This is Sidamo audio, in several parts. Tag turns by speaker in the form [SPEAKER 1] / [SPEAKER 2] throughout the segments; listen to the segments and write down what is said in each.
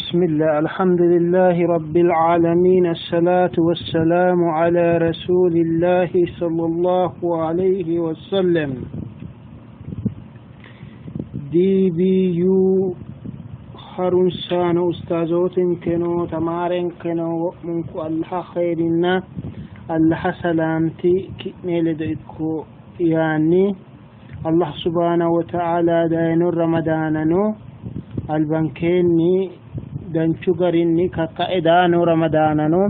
[SPEAKER 1] بسم الله، الحمد لله رب العالمين، الصلاة والسلام على رسول الله صلى الله عليه وسلم. DBU harunsaano ustaazootinkeno tamaarenkeno wo'munku Allaha khayrinna Allaha salaamti ki'ne ledo ikko yaanni, Allah subhaanahu wa ta'ala dayino Ramadaanano albankeenni danchu garinni kakka'e daano Ramadaanano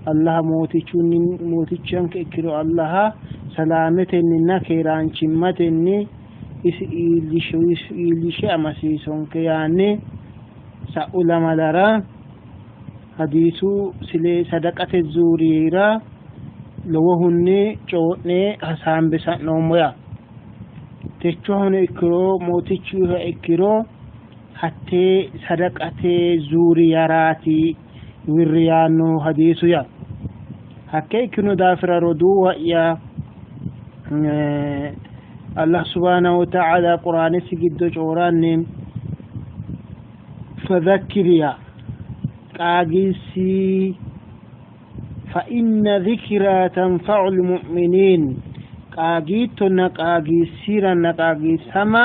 [SPEAKER 1] Allaha mootichunni mootichanke ikkiro Allaha salaametenninna keeraanchimmatenni isi iillishe amasiisonke yaanni, sa'u lamalara hadiisu sile sadaqate zuurira lowohunni co'ne hasaambe sa'noommo yaa. Techohono ikkiro mootichuha ikkiro hattee sadaqate zuuriyaraati wirri yaanno hadiisu yaa. Hakke ikkino daafira roduuwa'ya, Allah subhanahu wa ta'ala quraanisi giddo cooranni fadhakkiriya qaagiissi, fa inna dhikraa tanfa'u lmu'miniin, qaagiittonna qaagiissiranna qaagiissama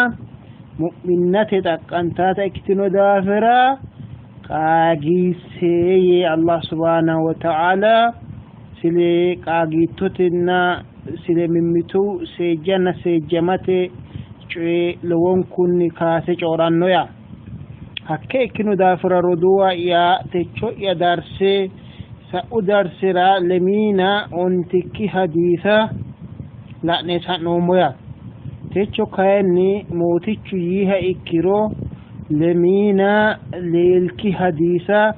[SPEAKER 1] mu'minnate xaqqantaata ikkitino daafira qaagiissee yee Allah subhanahu wa ta'ala sile qaagiittotenna sile mimmitu seejjanna seejjamate coye lowonkunni kaase cooranno yaa. Hakke ikkino daafira roduuwa'ya, techo'ya darse sa'u darsera lemiina ontikki hadiisa la'ne sa'noommo yaa. Techo kayinni mootichu yiiha ikkiro lemiina leelki hadiisa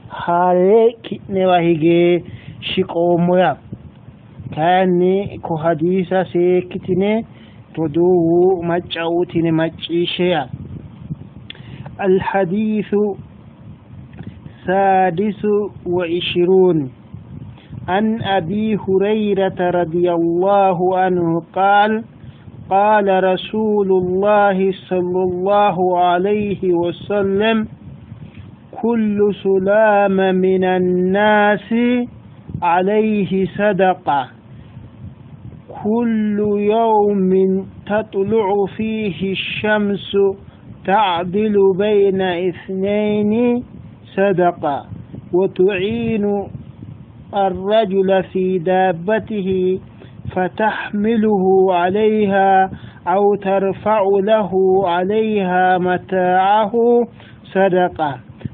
[SPEAKER 1] haare ki'newa hige shiqoommo yaa. Kayinni ko hadiisa seekkitine roduuwu macca uutine macciishshe yaa. الحديث سادس وعشرون: عن أبي هريرة رضي الله عنه قال: قال رسول الله صلى الله عليه وسلم: كل سلام من الناس عليه صدقة، كل يوم تطلع فيه الشمس تعدل بين اثنين صدقة، وتعين الرجل في دابته فتحمله عليها أو ترفع له عليها متاعه صدقة،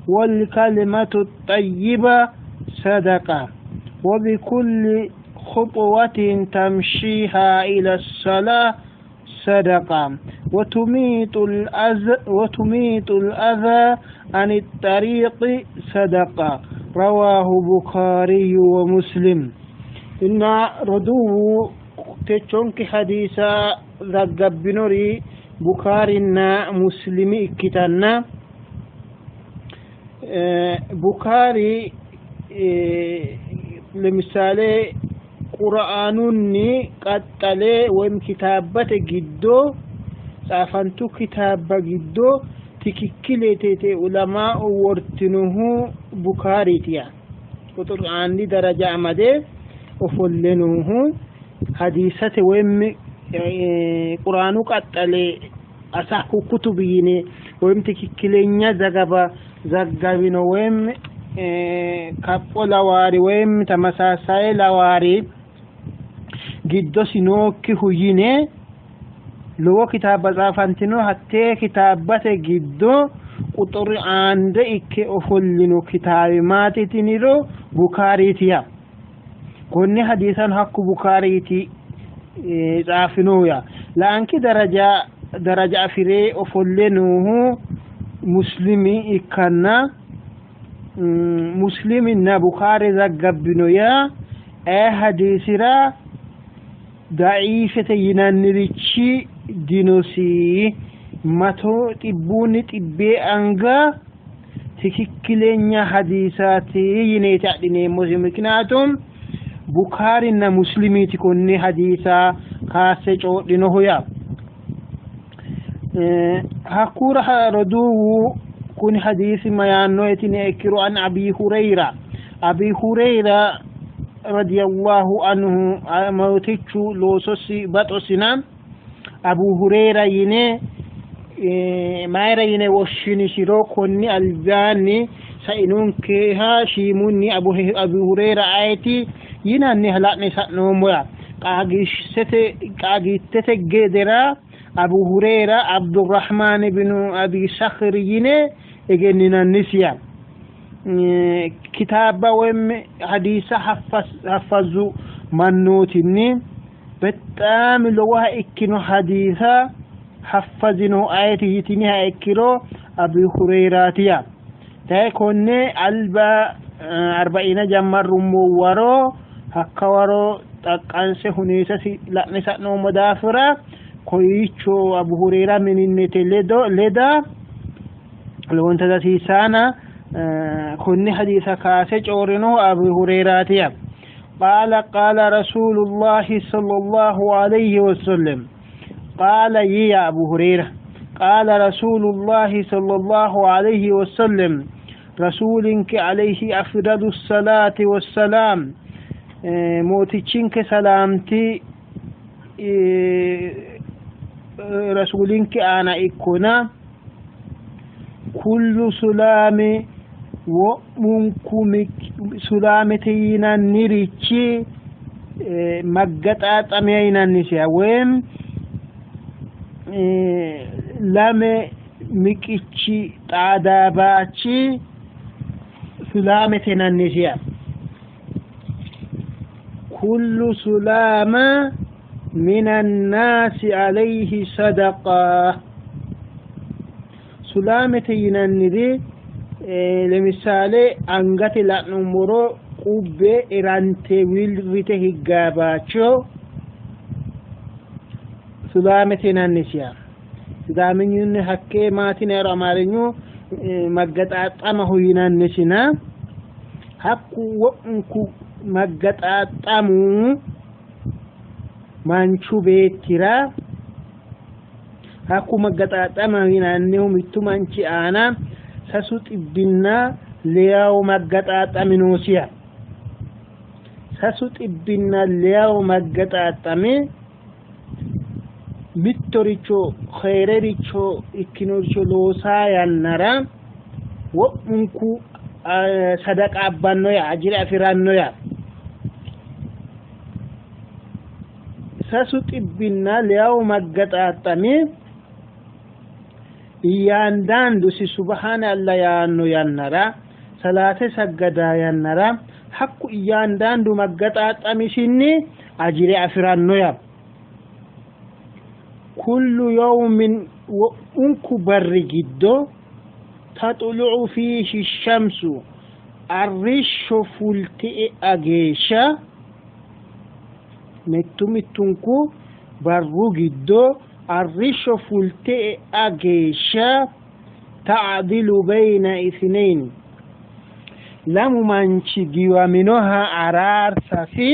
[SPEAKER 1] والكلمة الطيبة صدقة، وبكل خطوة تمشيها إلى الصلاة صدقة، وتميط الأذى عن الطريق صدقة. رواه بخاري ومسلم. إن roduuwu, techonke hadiisa zaggabbinori Bukaarinna Muslimi ikkitanna, Bukaari ለምሳሌ qura'aanunni qaxxale ወይም kitaabbate giddo tsaafantu kitaabba giddo tikikkilete ulamaa'u wortinohu Bukaariiti yaa. Quxur aandi daraja amade ofolle noohu hadiisate ወይም quraanu qaxxale asahu kutub yine ወይም ትክክለኛ ዘገባ ዘጋቢ ነው ወይም kapho lawaari ወይም ተመሳሳይ lawaari giddosi nookkihu yine lowo kitaabba tsaafantino, hattee kitaabbate giddo quxuri aande ikke ofollino kitaabi maati tiniro Bukaariiti yaa. Konne hadiisano hakku Bukaariiti tsaafinohu yaa. Laanki daraja afire ofolle noohu Muslimi ikkanna, Musliminna Bukaari zaggabbino yaa ee hadiisira daciifete yinannirichi dinosi, mato xibbuunni xibbee anga ትክክለኛ hadiisaati yineeti adhineemmosi, ምክንያቱም Bukaarinna Muslimiiti konne hadiisa kaasse coodhinohu yaa. Hakkura roduuwu, Kuni hadiisi mayaanno yitiniha ikkiro an Abi Hureyra Abi Hureyra radiyallahu anhu mootichu loososi baxosina Abu Hureyra yine mayira yine woshshinisiro konni albaanni sainonkeha shiimunni Abu Hureyra ayeti yinanniha la'ne sa'noommoya qaagiissete qaagiittete gedera Abu Hureyra Abdurrahmaan ibnu Abi Sakhr yine egenninannisiya kitaabba woyim hadiisa haffazu mannootinni bexaami lowoha ikkino hadiisa haffazino ayeti yitiniha ikkiro Abi Hureyraatiya. Taye konne alba arba'iina jammarrummo waro hakka waro xaqqanse huneesasi la'ne sa'noommo daafira koyicho Abu Hureyra mininnete ledo leda lowonta hasiisaana konne hadiisa kaase coorinohu Abu Hureyraatiya. Qaala qaala Rasuulullahi sallallahu alayhi wasallam qaala yiya Abu Hureyra qaala Rasuulullahi sallallahu alayhi wasallam rasuulinke alayhi afdalu salaati wassalaam mootichinke salaamti rasuulinke aana ikkona kullu sulaami wo'munku sulaamete yinannirichi maggaxaaxamiya yinannisiha woyim lame miqichi xaadaabachi sulaamete yinannisiha kullu sulaama min annaasi alayhi sadaqa sulaamete yinanniri lemisaale angate la'nummoro qubbe erante wirrite higgaabacho sulaamete yinannisiha sidaaminyunni hakkee maatinayro amaarinyu maggaxaaxamaho yinannisina hakku wo'munku maggaxaaxamu manchu beettira hakku maggaxaaxamaho yinannihu mittu manchi aana sasu xibbinna leyawo maggaxaaxami noosiha sasu xibbinna leyawo maggaxaaxame mittoricho keerericho ikkinoricho loosaa yannara wo'munku sadaqa abbanno yaa ajire afi'ranno yaa sasu xibbinna leyawo maggaxaaxame እያንዳንዱ si subhaana Allah yaanno yannara salaate saggada yannara hakku እያንዳንዱ maggaxaaxamisinni ajire afi'ranno yaa kullu yawmin wo'munku barri giddo taxlu'u fiihi shamsu arrishsho fulte e'a geeshsha mittu mittunku barru giddo arrishsho fulte e'a geeshsha ta'dilu bayna ithnain lamu manchi giwaminoha araarsasi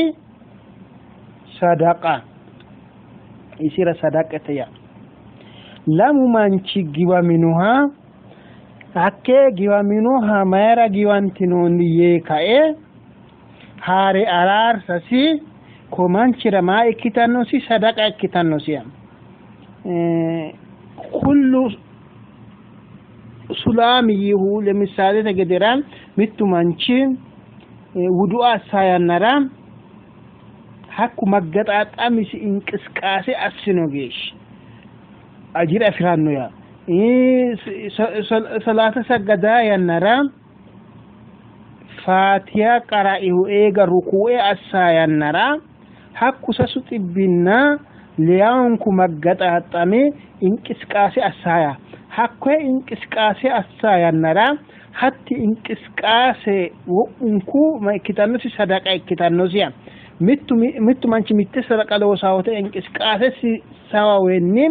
[SPEAKER 1] sadaqa isira sadaqate yaa lamu manchi giwaminoha hakkee giwaminoha mayra giwantinoonni yee kae haare araarsasi ko manchira maa ikkitannosi sadaqa ikkitannosi kullu sulaami yihu lemisalete gedera mittu manchi wudu'a assa yannara hakku maggaxaaxamisi inqisqaase assino geeshsha ajira afi'ranno yaa salaata saggadaa yannara faatiha qaraihu eega ruku'e assa yannara hakku sasu xibbinna leyawunku maggaxaaxame inqisqaase assaya hakkoye inqisqaase assa yannara hatti inqisqaase wo'munku ma ikkitannosi sadaqa ikkitannosiya mittu mittu manchi mitte sadaqa loosaa wote inqisqaasesi sawawenni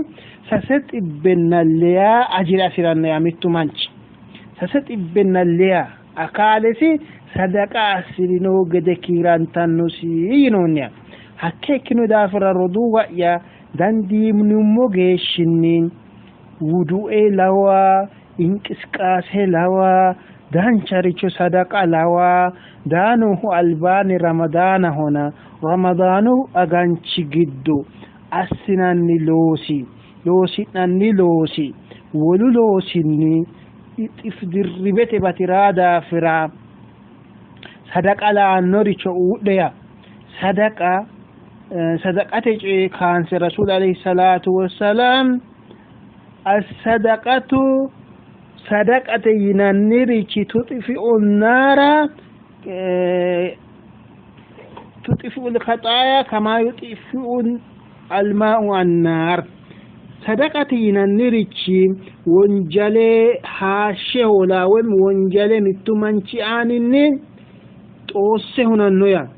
[SPEAKER 1] sase xibbenna leyaa ajira afi'ranno yaa mittu manchi sase xibbenna leyaa akaalesi sadaqa assi'rino gede kiirantannosi yinoonniha hakke ikkino daafira roduuwa'ya dandiinummo geeshshinni wudu'e lawa Inqisqaase lawa, dancharicho sadaqa lawa, daanohu albaanni Ramadaanahona Ramadaanu aganchi giddo assinanni loosi, loosi'nanni loosi wolu loosinni ixif dirribete bati'raa daafira sadaqa laannoricho uudhe ya sadaqa sadaqate coye kaanse Rasuul alayhi salaatu wassalaam as-sadaqatu sadaqate yinannirichi tuxifi'u naara tuxifi'u l-khaxaaya kamaa yuxifi'u almaa'u annaar sadaqate yinannirichi wonjale haashshe hoola woy wonjale mittu manchi aaninni xoosse hunanno yaa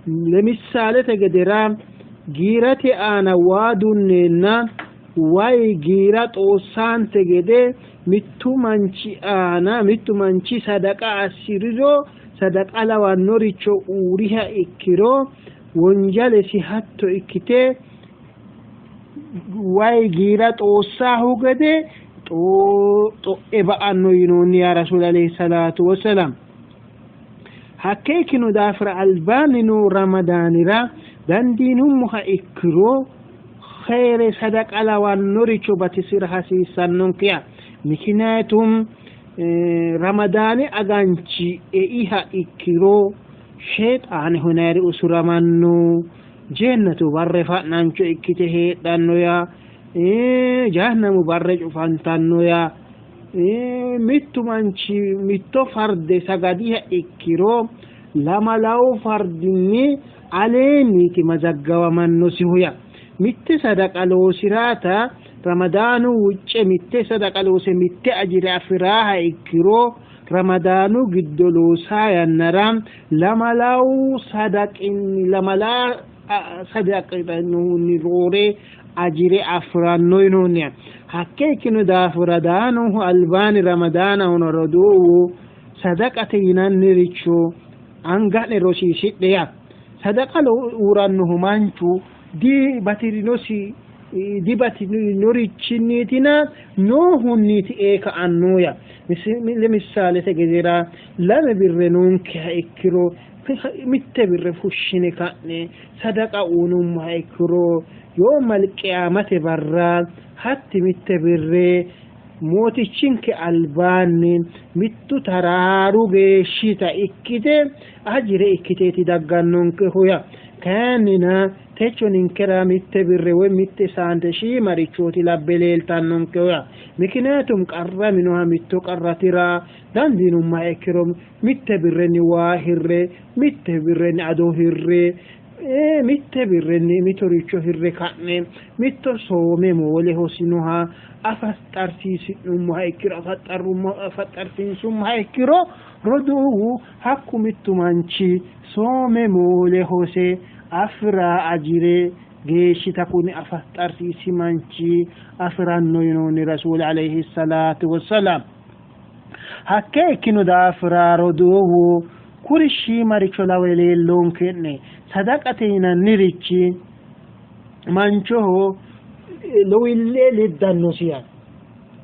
[SPEAKER 1] lemisaalete gedera giirate aana waa dunneenna wayi giira xoossante gede mittu manchi aana mittu manchi sadaqa assi'riro sadaqa lawannoricho uuriha ikkiro wonjalesi hatto ikkite wayi giira xoossaahu gede xo'e ba'anno yinoonni yaa Rasuul alayhi salaatu wassalaam. Hakke ikkino daafira albaanni noo Ramadaanira dandiinummoha ikkiro khayre sadaqa lawannoricho batisira hasiissannonkeha. Mikinayatum Ramadaani aganchi eiha ikkiro sheexaane hunayri usuramanno, jeennatu barre fa'nancho ikkite heedhanno yaa, jahannamu barre cufantanno yaa. Mittu manchi mitto farde sagadiha ikkiro lamalawu fardinni aleenniiti mazaggawamannosihu ya. Mitte sadaqa loosiraata Ramadaanu wucce mitte sadaqa loose mitte ajire afi'raaha ikkiro Ramadaanu giddo loosaa yannara lamalawu sadaqinni lamalaa sadaqinni roore ajire afi'ranno yinoonni. Hakke ikkino daafira daanohu albaani Ramadaanahono roduuwu sadaqate yinanniricho anga'ne rosiisidhe ya. Sadaqa uurannohu manchu dibatirinosi dibatinorichinniti noohunniiti ee ka'anno ya. Lemisalete gedera lame birre noonkeha ikkiro mitte birre fushshine ka'ne sadaqa uunummoha ikkiro yoomal qiyaamate barra hatti mitte birre mootichinke albaanni mittu taraaru geeshshita ikkite ajire ikkiteeti daggannonkehu ya. Kayinnina techo ninkera mitte birre woy mitte saante shiimarichooti labbe leeltannonkehu ya. Mikiniyatum qarraminoha mitto qarra tira dandiinummoha ikkiro mitte birrenni waa hirre, mitte birrenni ado hirre, mitte birrenni mitoricho hirre ka'ne mitto soome moole hosinoha afaxxarsiisi'nummoha ikkiro afaxxarsiinsummoha ikkiro roduuwu hakku mittu manchi soome moole hose afi'ra ajire geeshshita kuni afaxxarsiisi manchi afi'ranno yinoonni Rasuul alayhi salaatu wassalaam. Hakke ikkino daafira roduuwu kuri shiimaricho lawe leelloonke'ne sadaqate yinannirichi manchoho lowille leddannosiha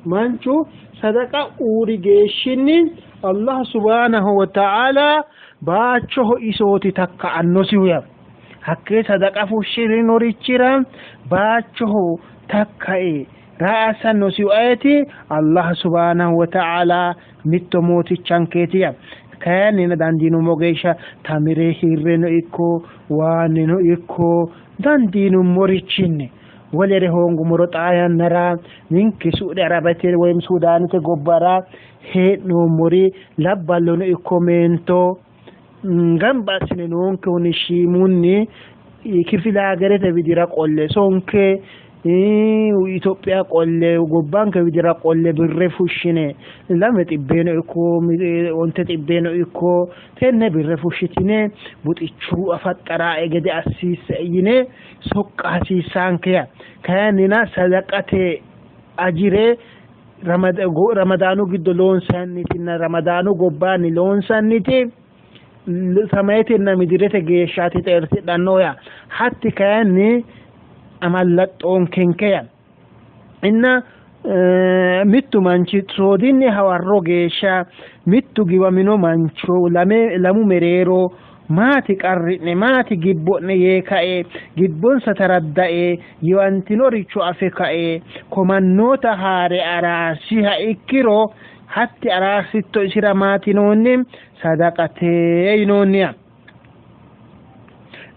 [SPEAKER 1] manchu sadaqa uuri geeshshinni Allah subhanahu wa ta'ala baachoho isooti takka'annosihu ya hakkee sadaqa fushshirinorichira baachoho takkae ra'asannosihu ayeti Allah subhanahu wa ta'ala mitto mootichankeeti ya kayinnina dandiinummo geeshsha tamire hirreno ikko waannino ikko dandiinummorichinni wolere hoongummoro xaa yannara ninke Suudi Arabete woyim Suudaanete gobbara hee'noommori labballono ikko meento gamba assine noonkehunni shiimunni kifilaagerete widira qolle sonke Itophiya qolle gobbanke widira qolle birre fushshine lame xibbeeno ikko onte xibbeeno ikko tenne birre fushshitine buxichu afaxxara gede assiisse yine soqqa hasiissaanke ya kayinnina sadaqate ajire Ramadaanu giddo loonsannitinna Ramadaanu gobbaanni loonsanniti samayetenna midirete geeshshaati xeertidhanno ya hatti kayinni amallaxxoonkenke ya inna Mittu manchi soodinni hawarro geeshsha mittu giwamino mancho lame lamu mereero maati qarri'ne maati gibbo'ne yee kae gibbonsa taraddae giwantinoricho afe kae komannoota haare araarsiha ikkiro hatti araarsitto isira maati yinoonni? Sadaqate yinoonniha.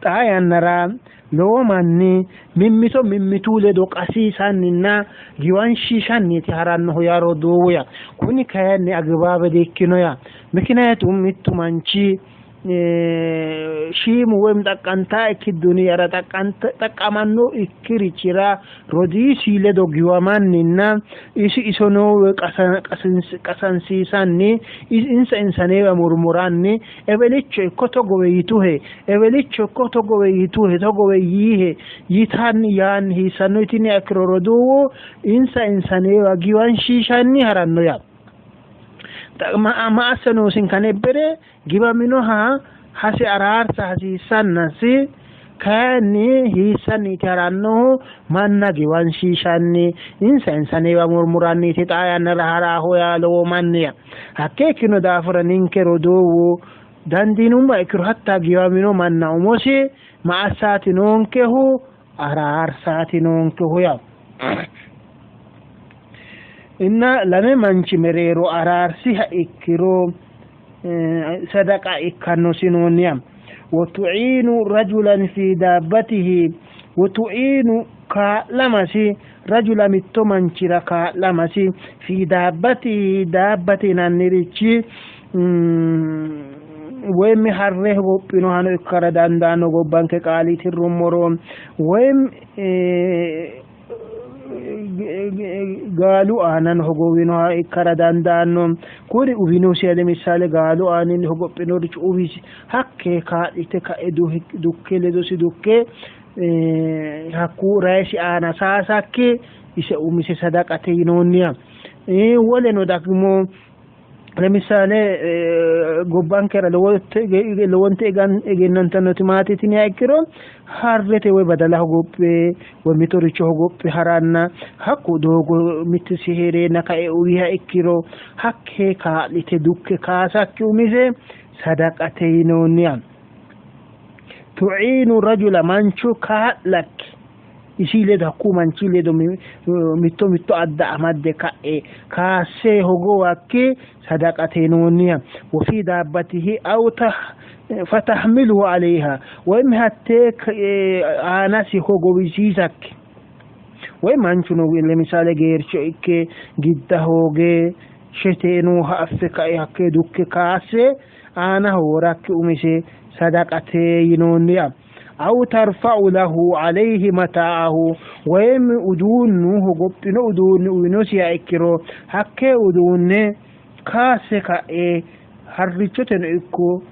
[SPEAKER 1] Xaa yannara lowo manni mimmito mimmitu ledo qasiisanninna giwanshiishanniiti harannohu yaa roduuwu ya. Kuni kayinni agibaabe di-ikkino ya. Mikinayatum mittu manchi shiimu woyim xaqqantaekki duniyara xaqqamanno ikkirichira rodiisi ledo giwamanninna isi isonoo qasansiisanni insa insaneewa murmuranni ewelicho ikko togowe yituhe ewelicho ikko togowe yituhe togowe yiihe yitanni yaanni hiissanno yitini ikkiro roduuwu insa insaneewa giwanshiishanni haranno yaa. Ma assa noosinka nebbere giwaminoha hase araarsa hasiissannasi kayinni hiissanniiti harannohu manna giwanshiishanni insa insaneewa murmuranniiti xaa yannara haraaho yaa lowo manniya. Hakkee ikkino daafira ninke roduuwu dandiinummoha ikkiro hatta giwamino manna umosi ma assaati noonkehu araarsaati noonkehu yaa. Inna lame manchi mereero araarsiha ikkiro sadaqa ikkannosi noonniya. Wotu'iinu rajulan fi daabbatihi wotu'iinu kaa'lamasi rajula mitto manchira kaa'lamasi fi daabbatihi daabbati yinannirichi woyim harre hogophinohano ikkara dandaanno gobbanke qaali tirrummoro woyim gaalu aanano hogowinoha ikkara dandaanno. Kuri uwinosi lemisaale gaalu aaninni hogophinoricho uwisi hakkee kaa'lite ka'e dukke ledosi dukke hakku rayisi aana saasakki ise umise sadaqate yinoonniha. Woleno dagmo ለምሳሌ gobbankera lowonte egennantannoti maati tiniha ikkiro harrete woy badala hogophe woy mitoricho hogophe haranna hakku doogo mittisi hee'reenna kae uwiha ikkiro hakkee kaa'lite dukke kaasakki umise sadaqate yinoonniha. Tu'iinu rajula manchu kaa'lakki isi ledo hakku manchi ledo mitto mitto adda amadde ka'e kaasse hogowakki sadaqate yinoonniha. Wa fii daabbatihi aw fatahmiluhu alayha woyim hattee aanasi hogowisiisakki woy manchuno lemisaale geercho ikke gidda hooge shete nooha affe kae hakkee dukke kaasse aanaho worakki umise sadaqate yinoonniha. Aw tarfa'u lahu alayhi mataa'ahu woyim uduunnu hogophino uduunni uyinosiha ikkiro hakkee uduunne kaasse ka'e harrichoteno ikko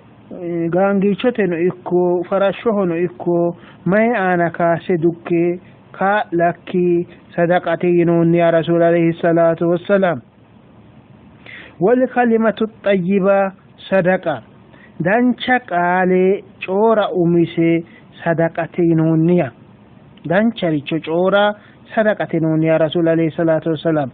[SPEAKER 1] gaangiichoteno ikko farashshohono ikko mayi aana kaasse dukke kaa'lakki sadaqate yinoonni ya rasuul alayhi salaatu wassalaam. Wal kalimatu xayyiba sadaqa dancha qaale coora umise sadaqate yinoonniha dancharicho coora sadaqate yinoonniha rasuul alayhi salaatu wassalaam.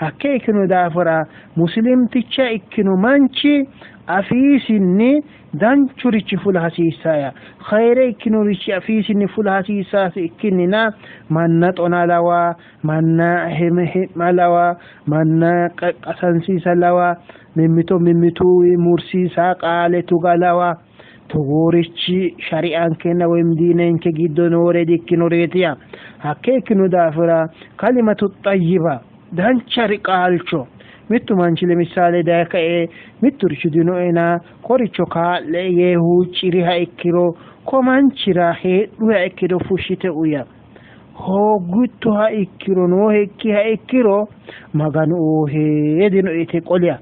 [SPEAKER 1] Hakke ikkino daafira muslimticha ikkino manchi afiisinni danchurichi fula hasiissaya khayre ikkinorichi afiisinni fula hasiissasi ikkinnina manna xona lawa manna he'ma lawa manna qasansiisa lawa mimmito mimmitu mursiisa qaale tuga lawa togoorichi shari'ankenna woyim diinenke giddo noore dikkinoreetiya. Hakke ikkino daafira kalimatu xayyiba dancha qaalcho mittu manchi lemisaale daye kae mitturichi dinoena koricho kaa'le yee huucciriha ikkiro ko manchira heedhuha ikkiro fushshite uya hoogittoha ikkiro noohekkiha ikkiro Maganu oohe dino yite qoliya.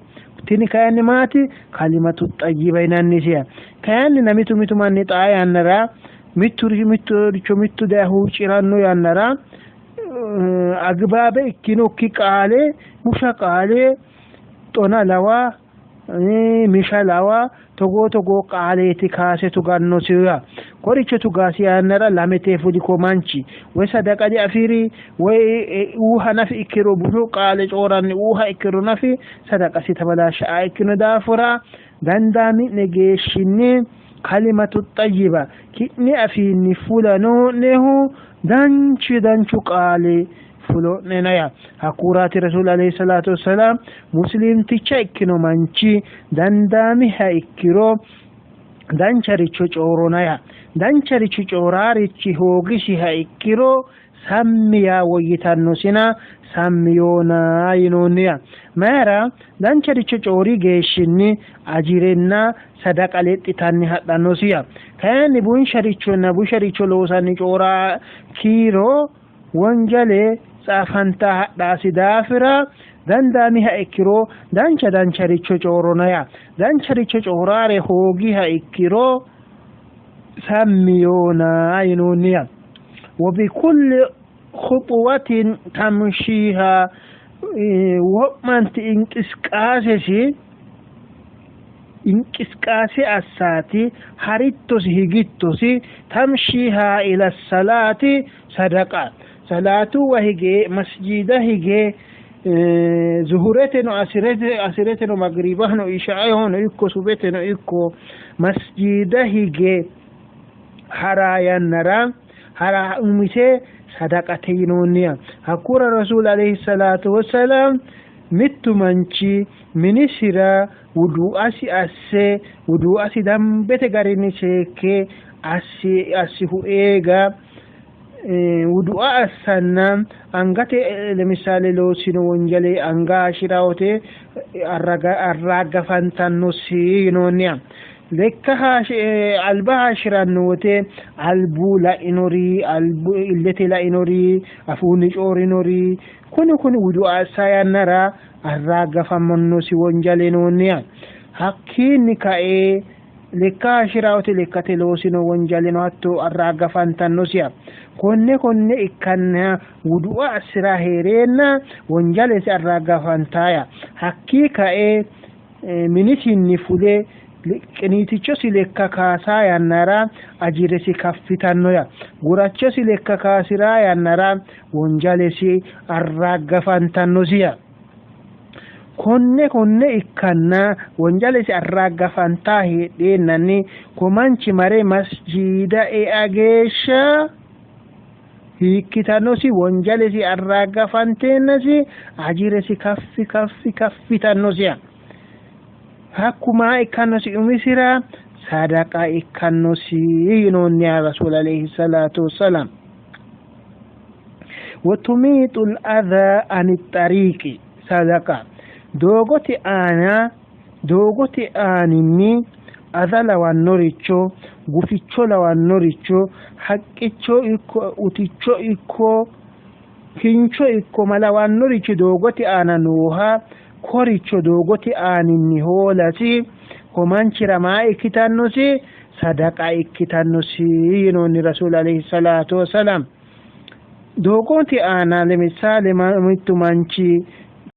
[SPEAKER 1] Tini kayinni maati kalimatu xayyiba yinannisiya. Kayinni na mitu mitu manni xaa yannara mitturicho mittu daye huucci'ranno yannara agibaabe ikkinokki qaale busha qaale xona lawa misha lawa Togoo togoo qaaleeti kaase tugannosiha. Koricho tugasi yannara lamete fuli ko manchi woy sadaqa diafi'ri woy uuha nafi ikkiro bushu qaale cooranni uuha ikkiro nafi sadaqasi tabalaashsha'a ikkino daafira dandaami'ne geeshshinni kalimatu xayyiba ki'ne afiinni fula noo'nehu danchu danchu qaali fulo'nena yaa. Hakkuraati Rasuul alayhi salaatu wassalaam muslimticha ikkino manchi dandaamiha ikkiro dancharicho coorona yaa. Dancharicho cooraarichi hoogisiha ikkiro sammi yaa woyyitannosina sammi yoona yinoonni yaa. Mayira dancharicho coori geeshshinni ajirenna sadaqa lexxitanni hadhannosi yaa. Kayinni bunsharichonna busharicho loosanni cooraa kiiro wonjale tsaafanta hadhasi daafira dandaamiha ikkiro dancha dancharicho coorona yaa. Dancharicho cooraare hoogiha ikkiro sammi yoona yinoonni yaa. Wabikulli khuxuwatin tamshiiha wo'manti inqisqaasesi inqisqaase assaati harittosi higittosi tamshiiha ila salaati sadaqa salaatuwa hige masjiida hige zuhureteno asirete asireteno magribahno ishaehono ikko subeteno ikko masjiida hige hara yannara hara umise sadaqate yinoonniya. Hakkura Rasuul alayhi salaatu wassalaam mittu manchi minisira wuduu'asi asse wuduu'asi dambete garinni seekke assi assihu eega wudu'a assanna angate lemisaale loosino wonjale anga hashirawote arraaggafantannosi yinoonniha. Lekka alba haashi'ranno wote albu la'inori, albu illete la'inori, afuunni coorinori kuni kuni wudu'a assa yannara arraaggafamannosi wonjale noonniha. Hakkiinni kae lekka haashi'ra wote lekkate loosino wonjaleno hatto arraaggafantannosiha. Konne konne ikkanna wudu'a assi'ra hee'reenna wonjalesi arraaggafantaya. Hakkii kae minisinni fule qiniitichosi lekka kaasa yannara ajiresi kaffitannoya. Gurachosi lekka kaasi'ra yannara wonjalesi arraaggafantannosiya. Konne konne ikkanna wonjalesi arraaggafanta heedheennanni ko manchi mare masjiida ea geeshsha hiikkitannosi wonjalesi arraaggafanteennasi ajiresi kaffi kaffi kaffitannosiha. Hakku maa ikkannosi umisira sadaqa ikkannosi yinoonniha Rasuul alayhi salaatu wassalaam. Wotumiixu l-adha ani xariiqi sadaqa doogote aana doogote aaninni adha lawannoricho, guficho lawannoricho, haqqicho ikko uticho ikko kincho ikko malawannorichi doogote aana nooha koricho doogote aaninni hoolasi ko manchira maa ikkitannosi? Sadaqa ikkitannosi yinoonni Rasuul alayhi salaatu wasalaam. Doogote aana lemisaale mittu manchi